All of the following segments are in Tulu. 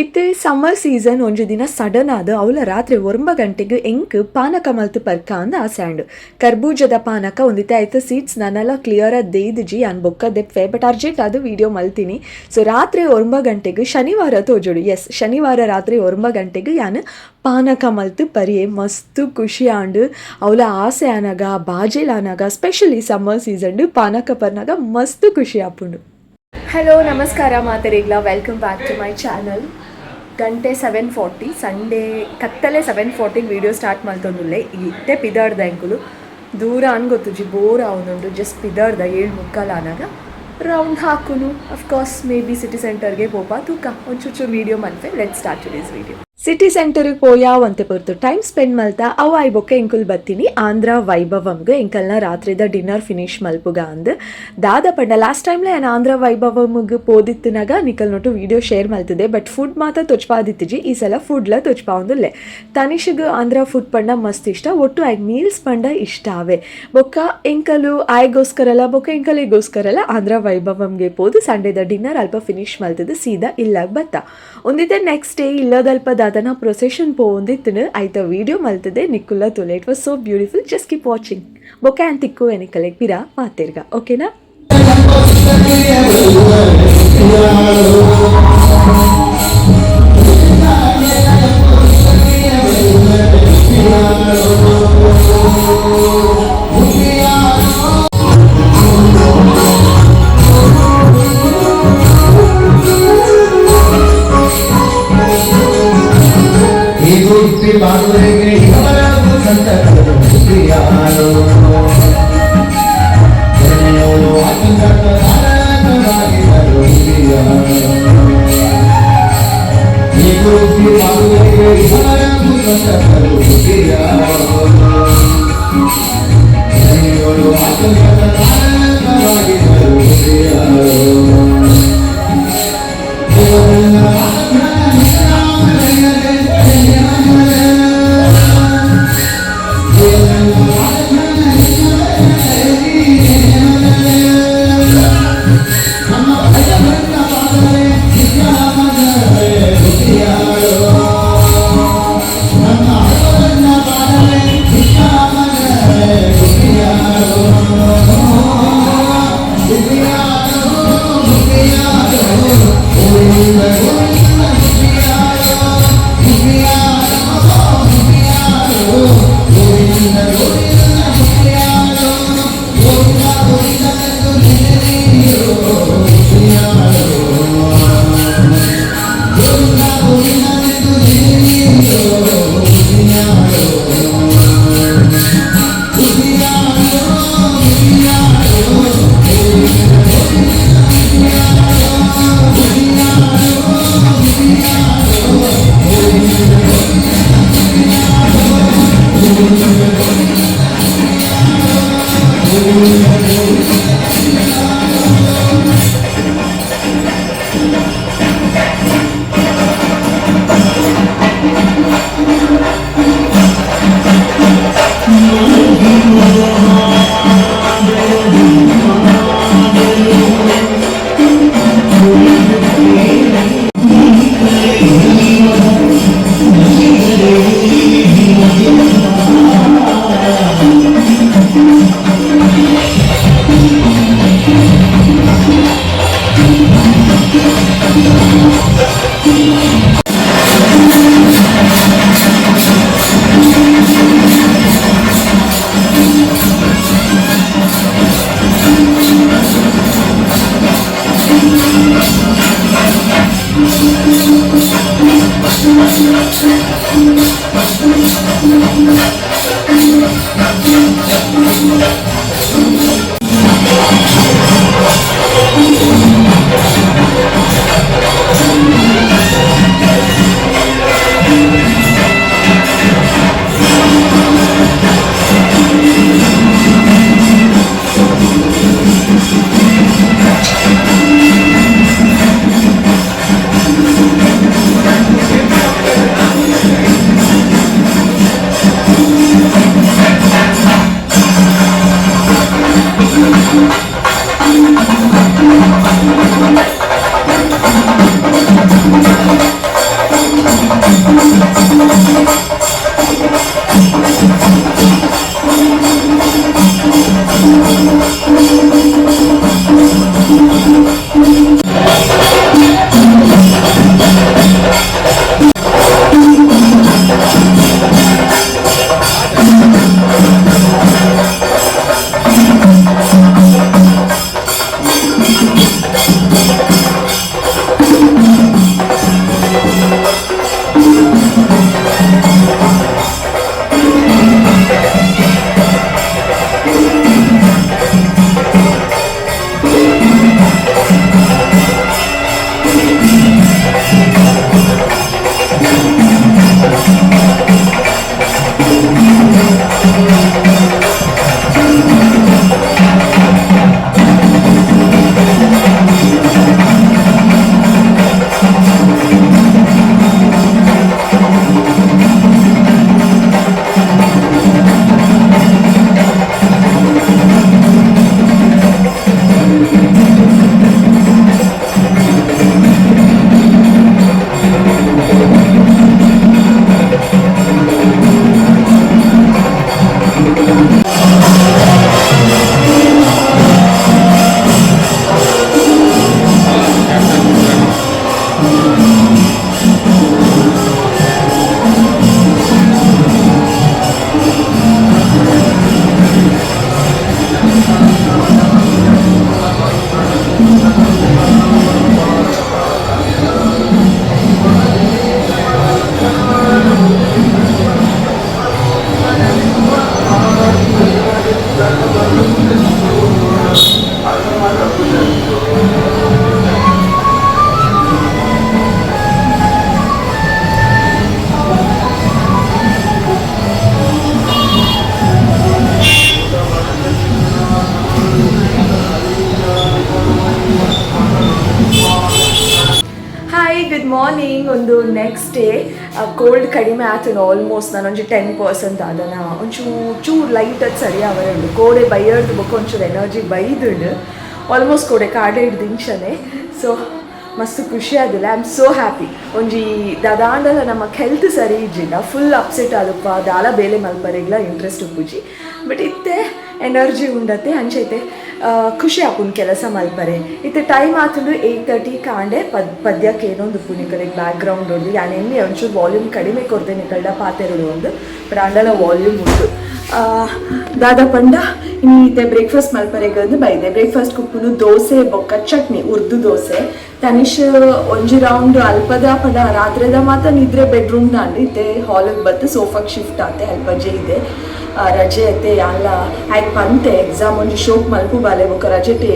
ಇತ್ತೆ ಸಮ್ಮರ್ ಸೀಸನ್. ಒಂಜಿ ದಿನ ಸಡನ್ ಆದ್ ಅವ್ಲ ರಾತ್ರಿ 9 ಗಂಟೆಗೆ ಎಂಕ್ ಪಾನಕ ಮಲ್ತ್ ಪರ್ಕ ಅಂದ್ ಆಸೆ ಆಂಡ್. ಕರ್ಬೂಜದ ಪಾನಕ. ಒಂದಿತ್ತೆ ಐತ ಸೀಡ್ಸ್ ನನಲ ಕ್ಲಿಯರ್ ಆದ್ ದೇದಿಜಿ, ಯಾನ್ ಬೊಕ್ಕ ದೆಪ್ಪೆ. ಬಟ್ ಅರ್ಜೆಂಟ್ ಆದ್ ವಿಡಿಯೋ ಮಲ್ತಿನಿ. ಸೊ ರಾತ್ರಿ 9 ಗಂಟೆಗೆ, ಶನಿವಾರ ತೋಜೋಡು, ಎಸ್, ಶನಿವಾರ ರಾತ್ರಿ 9 ಗಂಟೆಗೆ ಯಾನ್ ಪಾನಕ ಮಲ್ತ್ ಪರಿಯೆ. ಮಸ್ತ್ ಖುಷಿ ಆಂಡ್. ಅವ್ಲ ಆಸೆ ಆನಾಗ, ಬಾಜೆಲ್ ಆನಾಗ, ಸ್ಪೆಷಲಿ ಸಮ್ಮರ್ ಸೀಸನ್ ಪಾನಕ ಪರ್ನಾಗ ಮಸ್ತ್ ಖುಷಿ ಆಪುಂಡು. ಹಲೋ, ನಮಸ್ಕಾರ ಮಾತೆರೆಗ್ಲ. Welcome back to my channel. ಗಂಟೆ 7:40. ಸಂಡೇ ಕತ್ತಲೆ 7:40ಗೆ ವೀಡಿಯೋ ಸ್ಟಾರ್ಟ್ ಮಲ್ತೊಂದುಲ್ಲೆ. ಇತ್ತೆ ಪಿದಾಡ್ದ ಎಂಕುಲು. ದೂರ ಅನ್ ಗೊತ್ತುಜಿ, ಬೋರ್ ಆವೊಂದುಂಡು. ಜಸ್ಟ್ ಪಿದಾಡ್ದ. 7:45 ಆನಾಗ ರೌಂಡ್ ಹಾಕುನು. ಅಫ್ಕೋರ್ಸ್ ಮೇ ಬಿ ಸಿಟಿ ಸೆಂಟರ್ಗೆ ಪೋಪ, ತೂಕ. ಒಂಚೂರು ವೀಡಿಯೋ ಮನ್ಪೆ. Let's start today's video. City ಸೆಂಟರ್ಗೆ ಪೋಯಾ, ಒಂತೆ ಪೊರ್ತು ಟೈಮ್ ಸ್ಪೆಂಡ್ ಮಲ್ತ. ಅವು ಆಯ್ ಬೊಕ್ಕ ಎಂಕುಲು ಬತ್ತೀನಿ ಆಂಧ್ರ ವೈಭವಂಗ್, ಎಂಕಲ್ನ ರಾತ್ರಿದ ಡಿನ್ನರ್ ಫಿನಿಶ್ ಮಲ್ಪುಗ ಅಂದ್. ದಾದ ಪಂಡ, ಲಾಸ್ಟ್ ಟೈಮ್ಲ ಯಾನ್ ಆಂಧ್ರ ವೈಭವಮ್ಗ್ ಪೋದಿತ್ತಿನಾಗ ನಿಕಲ್ nut video share ಮಲ್ತಿದೆ. But food ಮಾತ್ರ ತೊಚ್ಪಾದಿತ್ತಿಜಿ. ಈ ಸಲ ಫುಡ್ಲ ತೊಚ್ಪಾವೊಂದುಲ್ಲೆ. ತನಿಷ್ಗ್ ಆಂಧ್ರ ಫುಡ್ ಪಂಡ ಮಸ್ತ್ ಇಷ್ಟ. ಒಟ್ಟು ಆಯ್ಗ್ ಮೀಲ್ಸ್ ಪಂಡ ಇಷ್ಟ ಅವೆ. ಬೊಕ್ಕ ಎಂಕಲು ಆಯ್ಗೋಸ್ಕರಲ ಬೊಕ್ಕ ಎಂಕಲಿಗೋಸ್ಕರಲ ಆಂಧ್ರ ವೈಭವಂಗೆ ಪೋದು ಸಂಡೇದ ಡಿನ್ನರ್ ಅಲ್ಪ ಫಿನಿಶ್ ಮಲ್ತದು ಸೀದಾ ಇಲ್ಲಾಗ ಬತ್ತ. ಒಂದಿತ್ತೆ ನೆಕ್ಸ್ಟ್ ಡೇ ಇಲ್ಲದಲ್ಪ ದಾದನ ಪ್ರೊಸೆಷನ್ ಪೋವೊಂದಿತ್ತಿನ. ಐತ ವೀಡಿಯೋ ಮಲ್ತದೆ, ನಿಕ್ಕುಲ್ಲ ತುಲೆ. It was so beautiful. Just keep watching. ಬೊಕ್ಕ ಆ್ಯನ್ ತಿಕ್ಕು ಎನಿಕಲೆಗ್ ಪಿರ ಮಾತೆರ್ಗ, ಓಕೆನಾ? ಈ ಗುಬ್ಬಿ ಬಾಗುರಿಗೆ ಇವರದು ಸಂತತರು ಗುಬ್ಬಿಯಾಳು. ಧರಣಿಯೋಳು ಆತಂಕದ ತಾರಕವಾಗಿದ್ದರು ಗುಬ್ಬಿಯಾಳು. ಈ ಗುಬ್ಬಿ ಬಾಗುರಿಗೆ ಇವರದು ಸಂತತರು ಗುಬ್ಬಿಯಾಳು. ಧರಣಿಯೋಳು ಆತಂಕದ ತಾರಕವಾಗಿದ್ದರು ಗುಬ್ಬಿಯಾಳು. ದೇವರೆಲ್ಲ ಮಾರ್ನಿಂಗ್. ಒಂದು ನೆಕ್ಸ್ಟ್ ಡೇ. ಕೋಲ್ಡ್ ಕಡಿಮೆ ಆತನು ಆಲ್ಮೋಸ್ಟ್. ನಾನು ಒಂಜಿ 10% ಆದನ, ಒಂಚೂರು ಚೂರು ಲೈಟ್ ಅದು ಸರಿ ಅವರೆ ಉಂಡು. ಕೋಡೆ ಬೈಯರ್ದು ಬೊಕ್ಕ ಒಂಚೂರು ಎನರ್ಜಿ ಬೈದುಂಡು. ಆಲ್ಮೋಸ್ಟ್ ಕೋಡೆ ಕಾಡೆ ಹಿಡ್ದು ಇಂಚನೆ. ಸೊ ಮಸ್ತ್ ಖುಷಿ ಆದಿಲ್ಲ. I am so happy. ಒಂಜಿ ದಾದಾಂಡಲ ನಮ್ಮ ಹೆಲ್ತ್ ಸರಿ ಇಜ್ಜಿಂಡ ಫುಲ್ ಅಪ್ಸೆಟ್ ಆದಪ್ಪ, ದಾಲ ಬೇಲೆ ಮಲ್ಪರೆಗ್ಲ ಇಂಟ್ರೆಸ್ಟ್ ಉಪ್ಪುಜಿ. ಬಟ್ ಇತ್ತೆ ಎನರ್ಜಿ ಉಂಡತೆ, ಅಂಚೈತೆ ಖುಷಿ ಆಪುಂಡು ಕೆಲಸ ಮಲ್ಪರೆ. ಇತ್ತೆ ಟೈಮ್ ಆತುಂಡು 8:30. ಕಾಂಡೆ ಪದ್ ಪದ್ಯಕ್ಕೆ ಏನೊಂದು ಉಪ್ಪು ನಿಕಲೆಗ್ ಬ್ಯಾಕ್ ಗ್ರೌಂಡ್ ಉಂಡು. ಯಾನ್ ಎನ್ನಿ ಒಂಚೂರು ವಾಲ್ಯೂಮ್ ಕಡಿಮೆ ಕೊರ್ದೆ ನಿಕಲ್ಡ ಪಾತೆರಡು ಒಂದು, ಬಟ್ ಆಂಡಲ ವಾಲ್ಯೂಮ್ ಉಂಡು. ದಾದ ಪಂಡ, ಇನಿ ಇತ್ತೆ ಬ್ರೇಕ್ಫಾಸ್ಟ್ ಮಲ್ಪರೆಗ್ ಅಂದ್ ಬೈದೆ. ಬ್ರೇಕ್ಫಾಸ್ಟ್ ಕುಪ್ಪುನು ದೋಸೆ ಬೊಕ್ಕ ಚಟ್ನಿ, ಉರ್ದು ದೋಸೆ. ತನಿಷ್ ಒಂಜಿ ರೌಂಡ್ ಅಲ್ಪದ ಪಂಡ ರಾತ್ರಿದ ಮಾತ ನಿದ್ರೆ ಬೆಡ್ರೂಮ್ ನಾಂಡ್. ಇತ್ತೆ ಹಾಲಿಗೆ ಬತ್ತು ಸೋಫಾಕ್ ಶಿಫ್ಟ್ ಆತೆ. ಅಲ್ಪ ಇದೆ, ರಜೆ ಐತೆ ಅಲ್ಲ. ಆಯ್ತು ಪಂತೆ ಎಕ್ಸಾಮ್ ಒಂಜಿ ಶೋಕ್ ಮಲ್ಪು ಬಾಲೆ, ಬೊಕ್ಕ ರಜೆಟೆ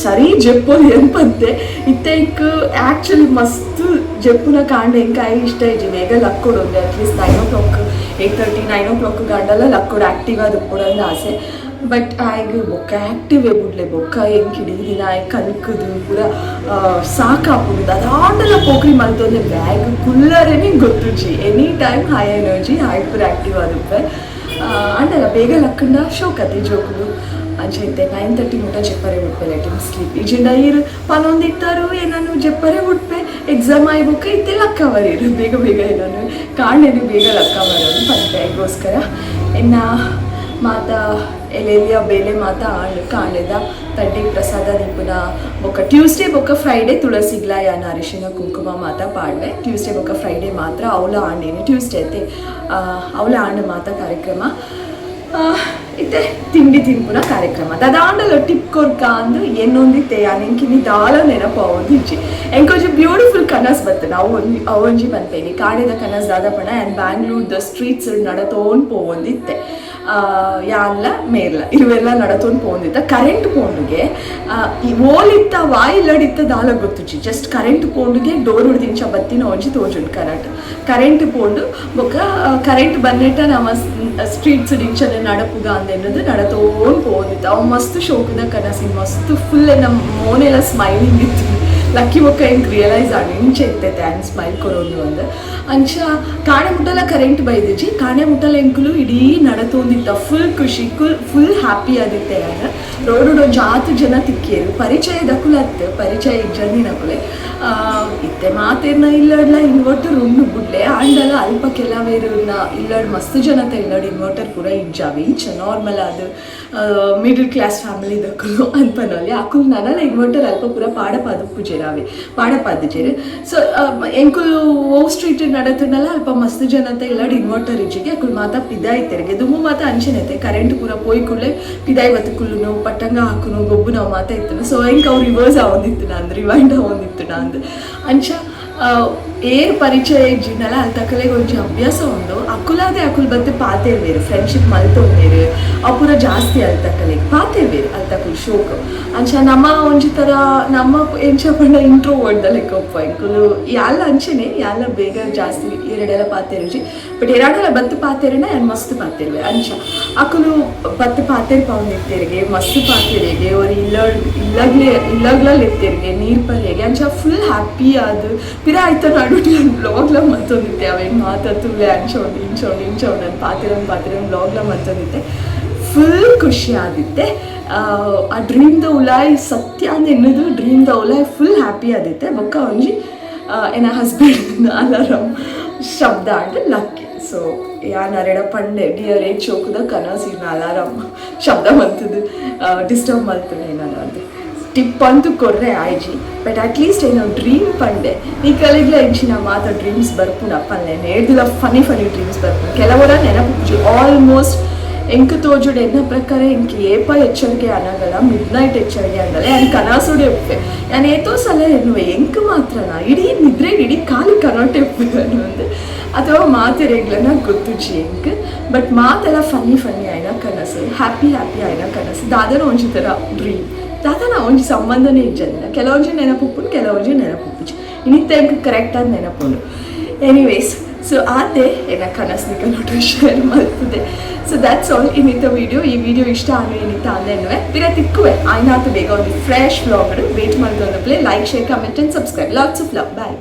ಸರಿ ಜೆಪ್ಪೊಲಿ ಪಂತೆ. ಇತ್ತೆ ಇಂಕ್ ಆ್ಯಕ್ಚುಲಿ ಮಸ್ತ್ ಜೆಪ್ಪುನ ಕಾಂಡ ಎಂಕ್ ಆಯ್ ಇಷ್ಟ ಇಜ್ಜಿ. ಬೇಗ ಲಕ್ಕೊಡು ಒಂದು ಅಟ್ಲೀಸ್ಟ್ 9 ಓ ಕ್ಲಾಕ್, 8:30, 9 ಓ ಕ್ಲಾಕ್ ಗಂಡಲ ಲಕ್ಕೊಡು, ಆ್ಯಕ್ಟಿವ್ ಆದ್ ಉಪ್ಪೊಡು ಆಸೆ. ಬಟ್ ಆಯ್ಗ್ ಬೊಕ್ಕ ಆ್ಯಕ್ಟಿವ್ ಬುಡ್ಲೆ. ಬೊಕ್ಕ ಎಂಕ್ ಇಡೀ ದಿನ ಆಯ್ ಕಲ್ಕುದು ಪೂರ ಸಾಕಾಪುಂಡು. ದಾದಾಂಡಲ ಪೋಕ್ರಿ ಮಲ್ತೊಂದೆ ಬ್ಯಾಗ್ ಕುಲ್ಲರೆನೆ ಗೊತ್ತುಜಿ. Any time high energy, hyper active ಆದುಪ್ಪೆ. ಅಂಡಲ ಬೇಗ ಲಕ್ಕಂಡ ಶೋಕತಿ ಜೋಕುಲು. ಅಂಚ ಇತ್ತೆ 9:30 ಮುಟ್ಟ ಜೆಪ್ಪರೆ ಉಡ್ಪೆ. Let him sleep. ಇಜಿಂಡ ಈರ್ ಪನೊಂದಿತ್ತಾರು ಏನಾನು ಜೆಪ್ಪರೆ ಉಡ್ಪೆ. ಎಕ್ಸಾಮ್ ಆಯ್ ಬೊಕ್ಕ ಇತ್ತೆ ಲಕ್ಕವರಿರು ಬೇಗ ಬೇಗ. ಏನಾನು ಕಾಣೆನು ಬೇಗ ಲಕ್ಕವರು ಪಂಪೆಗೋಸ್ಕರ. ಇನ್ನ ಮಾತ ಎಲ್ಲೆಲ್ಲಿಯ ಬೇಲೆ ಮಾತ ಆಂಡ್. ಕಾಂಡೆದ ತಡ್ಡಿ ಪ್ರಸಾದ ದೀಪುನ ಬೊಕ್ಕ ಟ್ಯೂಸ್ಡೇ ಬೊಕ್ಕ ಫ್ರೈಡೇ ತುಳಸಿಗ್ಲ ಯಾನ್ ಅರಿಶಿನ ಕುಂಕುಮ ಮಾತ ಪಾಡ್ವೆ. ಟ್ಯೂಸ್ಡೇ ಬೊಕ್ಕ ಫ್ರೈಡೇ ಮಾತ್ರ. ಅವಲ ಆಂಡೇನು ಟ್ಯೂಸ್ಡೇ ಐತೆ, ಅವಲ ಆಂಡ್ ಮಾತ ಕಾರ್ಯಕ್ರಮ. ಇತ್ತೆ ತಿಂಡಿ ತಿನ್ಪುನ ಕಾರ್ಯಕ್ರಮ. ದಾದಾಂಡಲ ಟಿಪ್ ಕೊರ್ಕ ಅಂದು ಎನ್ನೊಂದಿತ್ತೆ ಯಾನ್. ಎಂಕಿನಿ ದಾಲ ನೆನಪು ಆವೊಂದು ಇಜ್ಜಿ. ಎಂಕೊಂಜಿ ಬ್ಯೂಟಿಫುಲ್ ಕನಸ್ ಬತ್ತು. ನಾವು ಒಂಜಿ ಅವೊಂಜಿ ಪನ್ಪೇನಿ. ಕಾಡೆದ ಕನಸ್ ದಾದ ಪಂಡ, ಯಾನ್ ಬ್ಯಾಂಗ್ಳೂರ್ the streets ನಡತೋನ್ ಪೋವೊಂದಿತ್ತೆ. ಯಾನ್ಲ ಮೇರ್ಲ ಇರುವೆಲ್ಲ ನಡತೋನ್ ಪೋವೊಂದಿತ್ತ. ಕರೆಂಟ್ ಪೋಂಡುಗೆ. ಈ ಓಲಿತ್ತ ವಾಯಿಲ್ಲಡಿತ್ತ ದಾಲ ಗೊತ್ತುಜಿ, ಜಸ್ಟ್ ಕರೆಂಟ್ ಪೋಂಡುಗೆ. ಡೋರ್ ಹಿಡ್ದಿಂಚ ಬತ್ತಿನ ಒಂಜಿ ತೋಜುಂಡು ಕರೆಂಟ್. ಕರೆಂಟ್ ಪೋಂಡು ಬೊಕ್ಕ ಕರೆಂಟ್ ಬನ್ನೆಟ ನಮ್ಮ ಸ್ಟ್ರೀಟ್ಸ್ ಇಂಚನೆ ನಡಪುಗ ಅಂದೆನ್ನದು ನಡತೋನ್ ಪೋವೊಂದಿತ್ತು. ಅವು ಮಸ್ತ್ ಶೋಕುದ ಕನಸಿ, ಮಸ್ತ್ ಫುಲ್ ನಮ್ಮ ಮೋನೆಲ್ಲ ಸ್ಮೈಲಿಂಗ್ ಇತ್ತು. ಲಕ್ಕಿ ಬೊಕ್ಕ ಎಂಕ್ ರಿಯಲೈಸ್ ಆಂಡ್, ಇಂಚ ಇತ್ತೈತೆ ಆ್ಯಂಡ್ ಸ್ಮೈಲ್ ಕೊರೊಂದು ಅಂದ್. ಅಂಚ ಕಾಣೆ ಮುಟ್ಟಲ ಕರೆಂಟ್ ಬೈದಿಜಿ. ಕಾಣೆ ಮುಟ್ಟಲ ಎಂಕುಲು ಇಡೀ ನಡತೊಂದಿತ್ತ. ಫುಲ್ ಖುಷಿ, ಫುಲ್ ಫುಲ್ ಹ್ಯಾಪಿ ಆದಿತ್ತೆ. ಯಾನ್ ರೋಡ್ ಒಂಜಿ ಜನ ತಿಕ್ಕಿಯರು, ಪರಿಚಯದಕುಲು ಅತ್ತು, ಪರಿಚಯ ಇಜ್ಜಂದಿನಕುಲೆ. ಇತ್ತೆ ಮಾತೇರ್ನ ಇಲ್ಲಡ್ಲ ಇನ್ವರ್ಟರ್ ಉಂಡು ಬುಡ್ಲೆ. ಆಂಡಲ ಅಲ್ಪ ಕೆಲವೇರುನ ಇಲ್ಲಡ್, ಮಸ್ತ್ ಜನತ ಇಲ್ಲಡ್ ಇನ್ವರ್ಟರ್ ಪೂರ ಇಜ್ಜಾವಿ. ಇಂಚ ನಾರ್ಮಲ್ ಅದು ಮಿಡಲ್ ಕ್ಲಾಸ್ ಫ್ಯಾಮಿಲಿ ದಕುಲು ಅನ್ಪನಲ್ಲಿ ಅಕುಲು ನನಲ ಇನ್ವರ್ಟರ್ ಅಲ್ಪ ಪೂರ ಪಾಡಪಾದು ಪೂಜೆರಾವೆ ಪಾಡಪಾದಿಜೆರ್. ಸೊ ಎಂಕುಲು ಓ ಸ್ಟ್ರೀಟ್ ನಡತುಂಡಲ ಅಲ್ಪ ಮಸ್ತ್ ಜನತ ಇಲ್ಲಡ್ ಇನ್ವರ್ಟರ್ ಇಜ್ಜಿಗೆ. ಅಕುಲು ಮಾತ ಪಿದಾಯ್ತೆರ್ಗೆ. ದುಮ್ಮು ಮಾತ ಅಂಚೆನೈತೆ, ಕರೆಂಟ್ ಪೂರ ಪೋಯಿ ಕೂಡಲೇ ಪಿದಾಯ್ ಬತ್ತು ಕುಲ್ಲುನು, ಪಟ್ಟಂಗ ಹಾಕುನು, ಗೊಬ್ಬು ನಾವು ಮಾತ ಇತ್ತು. ಸೊ ಎಂಕ್ ಅವು ರಿವರ್ಸ್ ಆವೊಂದಿತ್ತು ನಂದು, ರಿವೈಂಡ್ ಆವೊಂದಿತ್ತು ನಂದು. ಅಂಚ ಏರ್ ಪರಿಚಯ ಇಜ್ಜಿಂಡಲ ಅಲ್ಲಿ ತಕಲೆಗ್ ಒಂಜಿ ಅಭ್ಯಾಸ ಉಂಡು. ಅಕುಲಾದೆ ಅಕುಲು ಬತ್ತು ಪಾತೆರ್ವೇರು, ಫ್ರೆಂಡ್ಶಿಪ್ ಮಲ್ತೊಂದೇರು. ಅವು ಪೂರ ಜಾಸ್ತಿ ಅಲ್ಲಿ ತಕಲೆಗ್ ಪಾತೆರ್ವೇರು, ಅಲ್ಲಿ ತಕುಲು ಶೋಕ್. ಅಂಚ ನಮ್ಮ ಒಂಜಿ ತರ ನಮ್ಮ ಎಂಚ ಪಂಡ ಇಂಟ್ರೋವರ್ಟ್ ದ ಲೆಕ್ಕ ಉಪ್ಪ ಎಂಕುಲು. ಯಾಲ ಅಂಚೆನೆ, ಯಾಲ ಬೇಗ ಜಾಸ್ತಿ ಎರಡೆಲ್ಲ ಪಾತೆರುಜಿ. ಬಟ್ ಎರಡೆಲ್ಲ ಬತ್ತು ಪಾತೆರನ ಯಾನ್ ಮಸ್ತ್ ಪಾತೆರುವೆ. ಅಂಚ ಅಕುಲು ಬತ್ತು ಪಾತೆರ್ ಪಾವೊಂದಿತ್ತೆರ್ಗೆ, ಮಸ್ತ್ ಪಾತೆರಿಗೆ ಒರಿ ಇಲ್ಲಡ್ ಇಲ್ಲಗ್ಲೇ ಇಲ್ಲಗ್ಲಲ್ಲಿ ಇತ್ತೆರ್ಗೆ, ನೀರ್ ಪರ್ಯಗೆ. ಅಂಚ ಫುಲ್ ಹ್ಯಾಪಿ ಆದ್ ಪಿರ ಆಯ್ತ ನಡುಟು ಯಾನ್ ಬ್ಲಾಗ್ಲ ಮಲ್ತೊಂದಿತ್ತೆ. ಅವೇನು ಮಾತಾಡ್ತುಲೆ ಅಂಚ ಉಂಡು, ಇಂಚ ಉಂಡು, ಇಂಚ ಉಂಡು, ನಾನು ಪಾತೆರಂ ಪಾತೆರಂ ಬ್ಲಾಗ್ಲ ಮಲ್ತೊಂದಿತ್ತೆ. ಫುಲ್ ಖುಷಿ ಆದಿತ್ತೆ. ಆ ಡ್ರೀಮ್ ದ ಉಲಾಯ್ ಸತ್ಯ ಅಂದ್ ಎನ್ನುದು ಡ್ರೀಮ್ ದ ಉಲಾಯ್ ಫುಲ್ ಹ್ಯಾಪಿ ಆದಿತ್ತೆ. ಬೊಕ್ಕ ಒಂಜಿ ಎನ್ನ ಹಸ್ಬೆಂಡ್ ಅಲಾರಾಮ್ ಶಬ್ದ and lucky. ಸೊ ಯಾನ್ ಅರೆಡ ಪಂಡೆ, ಡಿಯರ್, ಏಟ್ ಶೋಕುದ ಕನಸು, ಇನ್ನ ಅಲಾರಾಮ್ ಶಬ್ದ ಮಲ್ತದು ಡಿಸ್ಟರ್ಬ್ ಮಲ್ತದೆ ನಾನು ಅಂತ. ಟಿಪ್ ಅಂತೂ ಕೊರ್ರೆ ಆಯ್ಜಿ, ಬಟ್ ಅಟ್ಲೀಸ್ಟ್ ಏನೋ ಡ್ರೀಮ್ ಪಂಡೆ. ಈ ಕಲಿಗ್ಲ ಎಂಚಿನ ಮಾತ ಡ್ರೀಮ್ಸ್ ಬರ್ಪುಂಡು ಪಲ್ಲೆ ನೇರ್ದಿಲ. ಫನಿ ಫನಿ ಡ್ರೀಮ್ಸ್ ಬರ್ಪುಂಡು, ಕೆಲವರ ನೆನಪು. ಆಲ್ಮೋಸ್ಟ್ ಎಂಕ್ ತೋಜುಡು, ಎನ್ನ ಪ್ರಕಾರ ಎಂಕ್ ಏಪ ಎಚ್ಚರಿಕೆ ಅನಗಲ, ಮಿಡ್ ನೈಟ್ ಎಚ್ಚರಿಕೆ ಅಂದಲೆ ಯಾನ್ ಕನಸುಡೆ ಉಪ್ಪೆ. ಯಾನ್ ಏತೋ ಸಲ ಎನ್ನುವೆ, ಎಂಕ್ ಮಾತ್ರನಾ ಇಡೀ ನಿದ್ರೆ ಇಡೀ ಖಾಲಿ ಕನಟೆ ಉಪ್ಪೆ ಅನ್ನುವಂದು ಅಥವಾ ಮಾತೆರೆಗ್ಲನ ಗೊತ್ತುಜಿ ಎಂಕ್. ಬಟ್ ಮಾತೆಲ್ಲ ಫನ್ನಿ ಫನ್ನಿ ಆಯ್ನ ಕನಸು, ಹ್ಯಾಪಿ ಹ್ಯಾಪಿ ಆಯ್ನ ಕನಸು. ದಾದನ ಒಂಜಿ ಥರ ಡ್ರೀಮ್ ದಾದನ ಒಂಜಿ ಸಂಬಂಧನೇ ಇಜ್ಜಂದಿನ. ಕೆಲವೊಂಜಿ ನೆನಪುಪ್ಪುಂಡು, ಕೆಲವೊಂಜಿ ನೆನಪುಪ್ಪುಜಿ. ಇನ್ನಿತ್ತ ಎಂಕ್ ಕರೆಕ್ಟ್ ಆದ ನೆನಪುಂಡು. ಎನಿವೇಸ್, ಸೊ ಆತೆ ಎನ್ನ ಕನಸು ನಿಕನೊಟ್ಟು ಶೇರ್ ಮಲ್ತದೆ. ಸೊ that's all ಇನ್ನಿತ ವಿಡಿಯೋ. ಈ ವಿಡಿಯೋ ಇಷ್ಟ ಆನು ಇನ್ನಿತ ಅಂದೆನ್ನುವೆ. ಪಿರ ತಿಕ್ಕುವೆ ಆಯ್ನಾತು ಬೇಗ ಒಂದು fresh vlog. Wait ಮಲ್ತೊಂದು play. Like, share, comment and subscribe. Lots of love. Bye.